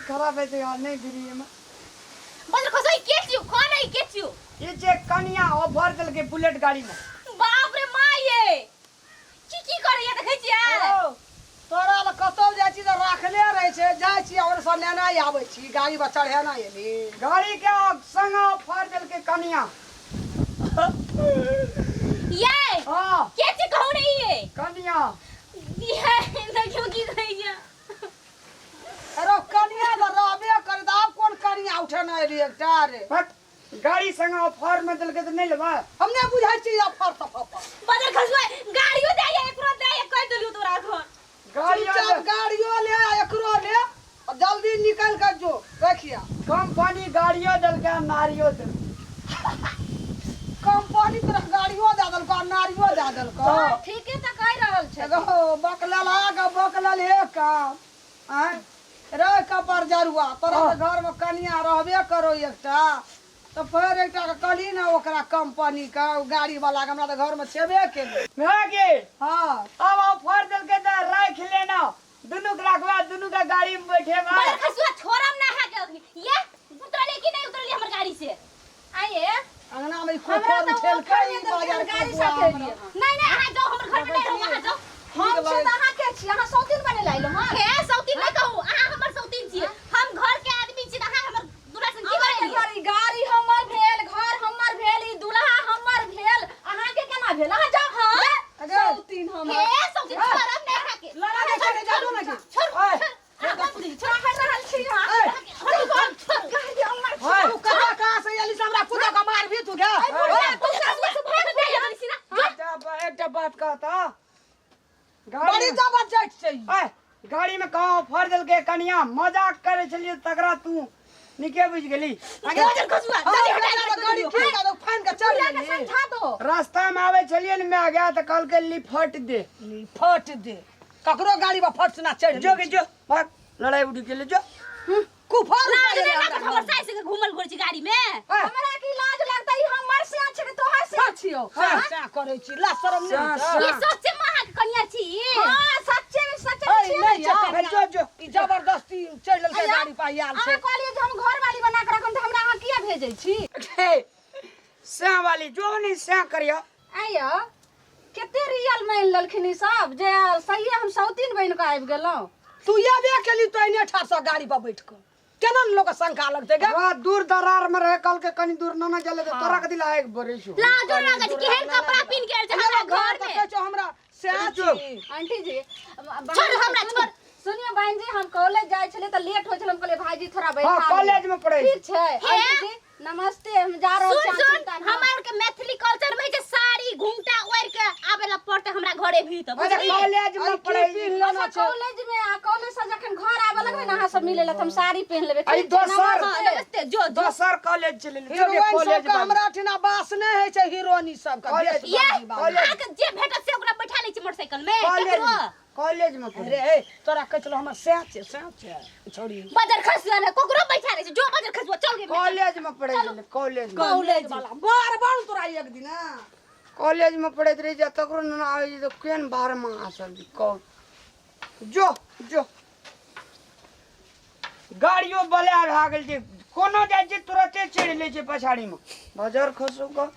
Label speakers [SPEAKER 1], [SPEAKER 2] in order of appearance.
[SPEAKER 1] खराब है से नहीं भिरी एमे।
[SPEAKER 2] बजर खसुआ के छियो कोन है के छियो?
[SPEAKER 1] ई जे कनिया ऑफर देलकै बुलेट गाड़ी में।
[SPEAKER 2] बाप रे माय ये की की करैया देखै छियै?
[SPEAKER 3] यौ, तोरा लग कतौ जाइ छी तऽ राखले रहै छै, जाइ छी और सब नेना आबै छी गाड़ी पर चढ़ेना एली।
[SPEAKER 1] गाड़ी के संग ऑफर देलकै कनिया।
[SPEAKER 2] ये
[SPEAKER 1] हाँ।
[SPEAKER 2] के छी कहू नहीं ये?
[SPEAKER 1] कनिया।
[SPEAKER 2] ये देखियो की कहै छै।
[SPEAKER 3] अरे कनिया तऽ रहबे करे तऽ आब कोन कनिया उठेना एली एकटा रे?
[SPEAKER 1] हट, गाड़ी संग ऑफर में देलकै तऽ नहि लेबै?
[SPEAKER 3] हम नहि बुझै छी ऑफर तफर।
[SPEAKER 2] बदल खसुआ गाड़ियो दैया एकरो दैया कहि देलियो तोरा एखन।
[SPEAKER 1] गाड़ियो
[SPEAKER 3] चुपचाप
[SPEAKER 1] ले।
[SPEAKER 3] गाड़ियो ले आ एकरो ले आ जल्दी निकल के जो रखिया।
[SPEAKER 1] कंपनी गाड़ियो देलकै आ नारियो देलकै।
[SPEAKER 3] कंपनी तोरा गाड़ियो दए देलको आ नारियो दए देलको।
[SPEAKER 1] हँ।
[SPEAKER 4] ठीके तऽ कहि रहल छै।
[SPEAKER 3] एगो बकलल आ बकलल हे काम आँय रे कपर जरुआ, तोरा तऽ घरमे कनिया रहबे करो एकटा, तऽ फेर एकटा के कहली ने ओकरा कंपनी के ओ गाड़ी वाला के, हमरा तऽ घरमे छेबे केलै।
[SPEAKER 1] भए गेल।
[SPEAKER 3] हँ।
[SPEAKER 1] आब ऑफर देलकै तऽ राखि लेना, दुनू के राखबे, दुनू के गाड़ी में बैठेबे।
[SPEAKER 2] बड़ खसुआ छोड़म ना है के अखनी। ये उतरले कि नहीं उतरले हमर गाड़ी से? आइए।
[SPEAKER 3] अंगना में ई
[SPEAKER 4] हमरा
[SPEAKER 3] कोफर
[SPEAKER 4] तऽ
[SPEAKER 3] उठेलकै
[SPEAKER 4] ऑफर
[SPEAKER 3] ई
[SPEAKER 4] नहि देलकै,
[SPEAKER 3] बाजार
[SPEAKER 4] हम
[SPEAKER 3] के
[SPEAKER 4] गाड़ी
[SPEAKER 3] बुआ
[SPEAKER 4] साथे
[SPEAKER 3] हमरा।
[SPEAKER 4] एलियै।
[SPEAKER 2] नहीं नहीं अहाँ जाओ, हमर घर में नहीं रहू, अहाँ जाओ।
[SPEAKER 4] हम छी तऽ अहाँ के छी? अहाँ सौतीन बने ला अयलहुँ हँ?
[SPEAKER 2] हे सौतीन नहीं कहू, अहाँ हमर सौतीन छी, हम घर के आदमी छी, तऽ अहाँ हमर दूल्हा संग की
[SPEAKER 4] अहाँके
[SPEAKER 2] करै
[SPEAKER 4] घर ई गाड़ी हमर भेल, घर हमर भेल, ई दूल्हा हमर भेल, अहाँके केना भेल? अहाँ जाउ।
[SPEAKER 2] हाँ?
[SPEAKER 3] अगे।
[SPEAKER 4] सौतीन हमर।
[SPEAKER 2] हे सौतीन छोड़ब नहीं अहाँके।
[SPEAKER 3] लड़ा नहि छोड़े, जादू नहि की।
[SPEAKER 2] छोड़,
[SPEAKER 1] ओए।
[SPEAKER 2] छोड़, अहाँ बंद छोड़,
[SPEAKER 4] कहि रहल छी अहाँ।
[SPEAKER 3] ए,
[SPEAKER 2] छोड़, छोड़,
[SPEAKER 4] गाड़ी हमर
[SPEAKER 1] ओए।
[SPEAKER 3] तू कहाँ कहाँ से एली से हमरा कुत्ता के मारबी तू गे?
[SPEAKER 2] बुढ़िया, तू सासु से भाग नहीं आबै छी ना।
[SPEAKER 1] एकटा बात कहता, गाड़ी
[SPEAKER 3] बड़ी जबरदस्त छै ई।
[SPEAKER 1] ओए, गाड़ी में कहाँ ऑफर देलकै कनिया, मजाक करे छलियै तकरा तू नीके बुझि गेली।
[SPEAKER 3] अगे,
[SPEAKER 2] बजर खसुआ,
[SPEAKER 3] हाँ,
[SPEAKER 2] जल्दी हटा
[SPEAKER 3] गाड़ी
[SPEAKER 2] के
[SPEAKER 3] गाड़ी ठीक है, फाइन के चढ़
[SPEAKER 4] बुढ़िया के
[SPEAKER 3] गेली।
[SPEAKER 4] समझा दो।
[SPEAKER 1] रास्ता में आवे छलियै ने मैं गया तऽ कहलकै लिफट दे।
[SPEAKER 3] फट दे, ककरो गाड़ी पर फट ना चढ़
[SPEAKER 1] जो के जो भाग, लड़ाई उड़ी के ले जो।
[SPEAKER 3] कुफर
[SPEAKER 2] लाज
[SPEAKER 3] उतारे
[SPEAKER 2] नहि
[SPEAKER 3] हमरा
[SPEAKER 2] लागत हमर साइस के घूमल घुरै छी गाड़ी में?
[SPEAKER 1] ओए,
[SPEAKER 4] हमरा की लाज लगतै? ई हमर से छै कि तोहर से
[SPEAKER 3] छियौ? सा करै छी, ला शरम नहि
[SPEAKER 1] सा,
[SPEAKER 3] होइ
[SPEAKER 1] सा।
[SPEAKER 3] छै?
[SPEAKER 2] ये सच्चे में अहाँके कनिया छी?
[SPEAKER 4] हां, सच्चे में सच्चे
[SPEAKER 3] ऐ,
[SPEAKER 4] छियै
[SPEAKER 3] नहि
[SPEAKER 4] ने
[SPEAKER 3] छै
[SPEAKER 4] यौ।
[SPEAKER 3] कनिया।
[SPEAKER 1] जो, जो।
[SPEAKER 3] ई जबरदस्ती चढ़ि लेलकै
[SPEAKER 4] अय्या,
[SPEAKER 3] गाड़ी पर आयल छै।
[SPEAKER 4] अहाँ कहलियै जे हम घर वाली बना के रखम तऽ हमरा अहाँ किया भेजै छी?
[SPEAKER 1] हे, सैं वाली जो नहीं सैं करियो।
[SPEAKER 4] आइयो कते रियल मानि लेलखिन ई सब जे सहिए हम सौतीन बनि कऽ आबि गेलहुँ।
[SPEAKER 3] तू एबे केली तो एने ठार से गाड़ी पर बैठ कऽ केना ने लोक के शंका लगतै गे?
[SPEAKER 1] हाँ, दूर दरार में रहे कल के कनी दूर ना ना जले तो तोरा के दिला एक बरे छो।
[SPEAKER 2] लाजो लागै छै, केहन कपड़ा पिन्ह के आयल छै हमरा घर में।
[SPEAKER 3] कहै छौ हमरा सएह
[SPEAKER 1] जो।
[SPEAKER 3] छी।
[SPEAKER 4] आंटी जी,
[SPEAKER 2] छोड़ हमरा, छोड़।
[SPEAKER 4] सुनियो बहन जी, हम कॉलेज जाइ छलियै तऽ लेट होइ छल, हम कहलियै भाईजी थोड़ा बैठा
[SPEAKER 1] हाँ, कॉलेज में पढ़ै
[SPEAKER 4] ठीक छै
[SPEAKER 2] हे?
[SPEAKER 4] आंटी जी नमस्ते, हम जा रहल
[SPEAKER 2] सुन
[SPEAKER 4] छी, अहाँ
[SPEAKER 2] सुन,
[SPEAKER 4] चिंता नहि।
[SPEAKER 2] हमरा आर के मैथिली कल्चर में जे साड़ी घुमटा ओढ़ के आबे ला पड़ते हमरा घरे भी तऽ
[SPEAKER 1] अरे
[SPEAKER 2] बुझली?
[SPEAKER 1] कॉलेज में
[SPEAKER 3] अरे की
[SPEAKER 1] पढ़ै
[SPEAKER 3] पिन्ह लेना
[SPEAKER 4] अच्छा,
[SPEAKER 3] छै?
[SPEAKER 4] कॉलेज में आ कॉलेज से जखन घर आबे लगबै ने अहाँ सब मिले ला तऽ हम साड़ी पहिन लेबै।
[SPEAKER 1] अरे
[SPEAKER 4] ठीक छै,
[SPEAKER 1] दोसर।
[SPEAKER 4] नमस्ते।
[SPEAKER 2] हाँ, नमस्ते, जो जो।
[SPEAKER 1] दोसर कॉलेज चलि जो के
[SPEAKER 3] हीरोइन
[SPEAKER 1] कॉलेज
[SPEAKER 3] सबके
[SPEAKER 1] वाली।
[SPEAKER 3] हमरा ठिना बास नहि होइ छै, हीरोनी सबके
[SPEAKER 1] कॉलेज-
[SPEAKER 3] बेस
[SPEAKER 2] ये
[SPEAKER 3] बाजी बाली।
[SPEAKER 1] कॉलेज-
[SPEAKER 2] अहाँके जे भेटत से ओकरा बैठा लै छी मोटरसाइकिल में।
[SPEAKER 1] कॉलेज
[SPEAKER 2] केकरो?
[SPEAKER 1] कॉलेज में पढ़ै।
[SPEAKER 3] अरे ए, तोरा कहै छलौ हमर सएह छै, सएह छै छौड़ी।
[SPEAKER 2] बजर खसुआ ने ककरो बैठा लै छै, जो बजर खसुआ चल गे।
[SPEAKER 1] कॉलेज में पढ़ै छलै, कॉलेज में।
[SPEAKER 3] कॉलेज वाला बार बार तोरा एक दिन हाँ।
[SPEAKER 1] कॉलेज में पढ़ैत रही जा तकरो ना आबै छै तऽ केहन बाहर में आसल कह जो जो गाड़ियो बला भए गेल छै, कोनो जाइ छै तुरते चढ़ि लै छै पछाड़ी में। बजर खसू कऽ।